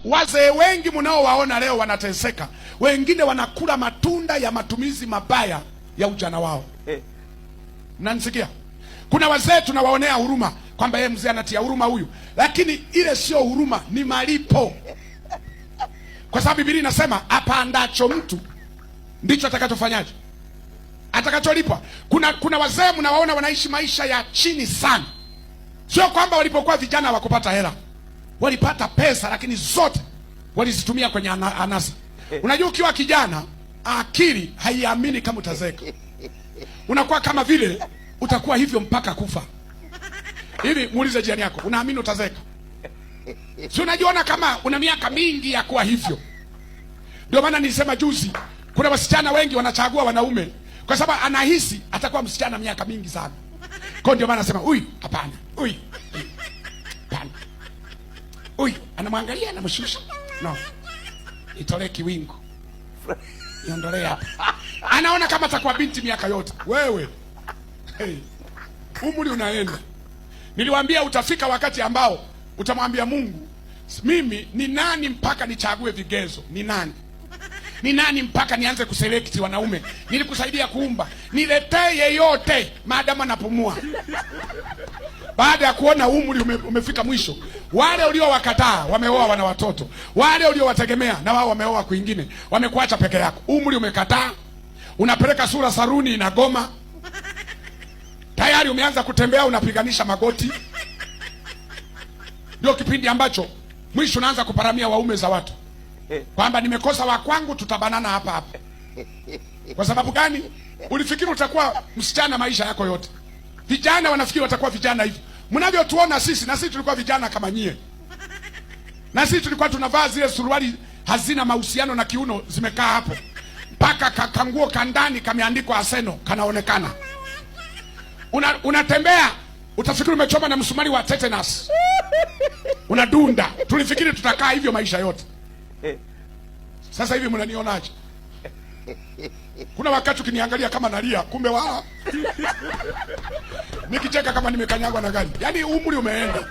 Wazee wengi mnaowaona leo wanateseka, wengine wanakula matunda ya matumizi mabaya ya ujana wao. Mnanisikia? Kuna wazee tunawaonea huruma kwamba yeye mzee anatia huruma huyu, lakini ile sio huruma, ni malipo, kwa sababu Biblia inasema apandacho mtu ndicho atakachofanyaje, atakacholipwa. Kuna wazee mnawaona wanaishi maisha ya chini sana, sio kwamba walipokuwa vijana hawakupata hela, walipata pesa, lakini zote walizitumia kwenye anasa. Unajua, ukiwa kijana akili haiamini kama utazeeka, unakuwa kama vile utakuwa hivyo mpaka kufa. Hivi muulize jirani yako, unaamini utazeeka? Si unajiona kama una miaka mingi ya kuwa hivyo? Ndio maana nilisema juzi, kuna wasichana wengi wanachagua wanaume kwa sababu anahisi atakuwa msichana miaka mingi sana. Kwa ndio maana anasema huyu hapana, huyu hapana, huyu anamwangalia, anamshusha, no, itolee kiwingu, niondolee hapa. Anaona kama atakuwa binti miaka yote. Wewe hey, umri unaenda. Niliwaambia utafika wakati ambao utamwambia Mungu, mimi ni nani mpaka nichague vigezo? Ni nani? Ni nani mpaka nianze kuselect wanaume? Nilikusaidia kuumba, niletee yeyote maadamu anapumua. Baada ya kuona umri umefika mwisho, wale uliowakataa wameoa, wana watoto, wale uliowategemea na wao wameoa kwingine, wamekuacha peke yako. Umri umekataa, unapeleka sura saruni inagoma, tayari umeanza kutembea, unapiganisha magoti. Ndio kipindi ambacho mwisho unaanza kuparamia waume za watu kwamba nimekosa wa kwangu, tutabanana hapa hapa. Kwa sababu gani? Ulifikiri utakuwa msichana maisha yako yote. Vijana wanafikiri watakuwa vijana hivi mnavyotuona sisi, na sisi tulikuwa vijana kama nyie, na sisi tulikuwa tunavaa zile suruali hazina mahusiano na kiuno, zimekaa hapo mpaka kanguo kandani kameandikwa Arsenal kanaonekana. Unatembea utafikiri umechoma na msumari wa tetanus, unadunda. Tulifikiri tutakaa hivyo maisha yote. Sasa hivi mnanionaje? Kuna wakati ukiniangalia kama nalia, kumbe wala nikicheka kama nimekanyagwa na gari. Yaani umri umeenda.